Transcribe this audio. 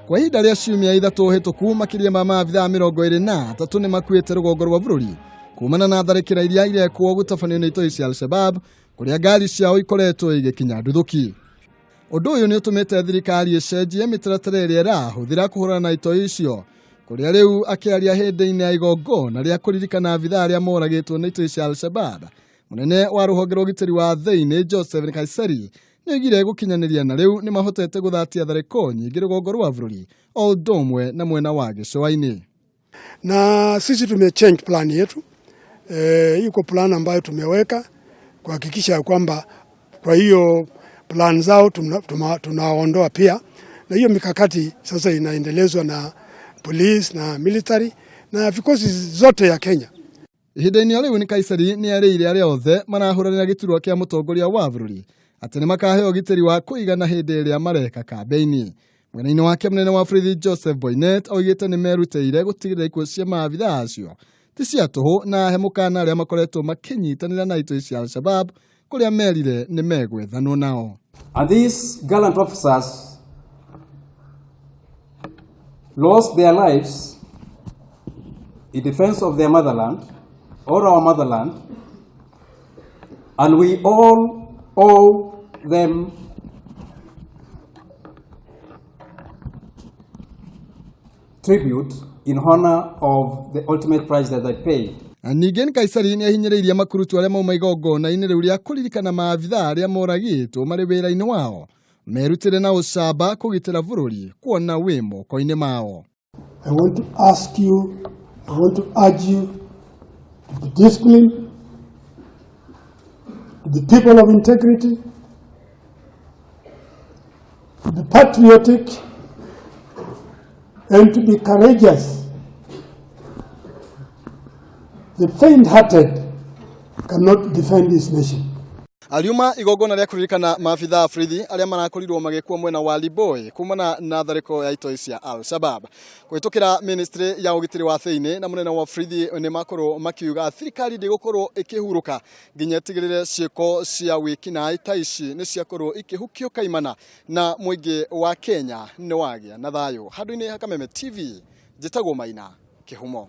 Kwa ihinda rĩa ciumia 3 hĩtũku makĩria ma maabithaa 23 nĩmakuĩte rũgongo rwa bũrũri kumana na tharĩkĩra iria irekwo gũtabanio nĩ itoi cia Al-Shabab kũrĩa ngari ciao ikoretwo igĩkinya nduthũki. Ũndũ ũyũ nĩ ũtũmĩte thirikari ĩcenjie mĩtaratara ĩrĩa ĩrahũthĩra kũhũrana na itoi icio kũrĩa rĩu akĩaria hĩndĩ-inĩ ya igongona rĩa kũririkana abithaa arĩa moragĩtwo nĩ itoi cia Al-Shabab. Mũnene wa rũhonge rwa ũgitĩri wa thĩinĩ Joseph Nkaiseri nĩoigire gũkinyanĩria na rĩu nĩmahotete gũthatia tharĩko nyingĩ rũgongo rwa bũrũri o ũndũ ũmwe na mwena wa gĩcũa-inĩ. Na sisi tumechange plan yetu. Iko plan ambayo tumeweka kuhakikisha kwamba kwa hiyo plan zao tunaondoa pia, na hiyo mikakati sasa inaendelezwa na police na military na vikosi zote ya Kenya. Ihinda-inĩ o rĩu Nkaiseri nĩarĩire arĩa othe marahũranĩra gĩturwa kĩa mũtongoria wa bũrũri atĩ nĩmakaheo ũgitĩri wa kũigana hĩndĩ ĩrĩa mareka kambĩini. Mwena-inĩ wake mũnene wa borithi Joseph Boinnet oigĩte nĩmerutĩire gũtigĩrĩra ikuũ cia maabithaa acio ti cia tũhũ na ahe mũkana arĩa makoretwo makĩnyitanĩra na itoi cia Al-Shabab kũrĩa merire nĩmegwethanwo nao. And these gallant officers lost their lives in defense of their motherland, or our motherland, and we all owe them tribute in honor of the ultimate price that they paid. Ningĩ Nkaiseri nĩahinyĩrĩirie makurutu arĩa mauma igongona-inĩ rĩu rĩa kũririkana maabithaa arĩa moragĩtwo marĩ wĩra-inĩ wao merutĩre na ũcamba kũgitĩra bũrũri kuona wĩ moko-inĩ mao. I want to ask you, I want to urge you to be disciplined, to be people of integrity, to be patriotic, and to be courageous. The faint-hearted cannot defend this nation. Ariuma igongona rĩa kũririkana maabithaa borithi arĩa marakorirwo magĩkua mwena wa Liboi kumana na tharĩko ya itoi cia Al-Shabab. Kũhĩtũkĩra ministry ya ũgitĩri wa thĩinĩ na mũnene wa borithi nĩmakorwo makiuga thirikari ndĩgũkorwo ĩkĩhurũka nginya ĩtigĩrĩre ciĩko cia wĩkinaĩ ta ici nĩ ciakorwo ikĩhukio kaimana na mũingĩ wa Kenya nĩ wagĩa na thayũ. Handũ-inĩ ha Kameme TV njĩtagwo Maina Kĩhumo.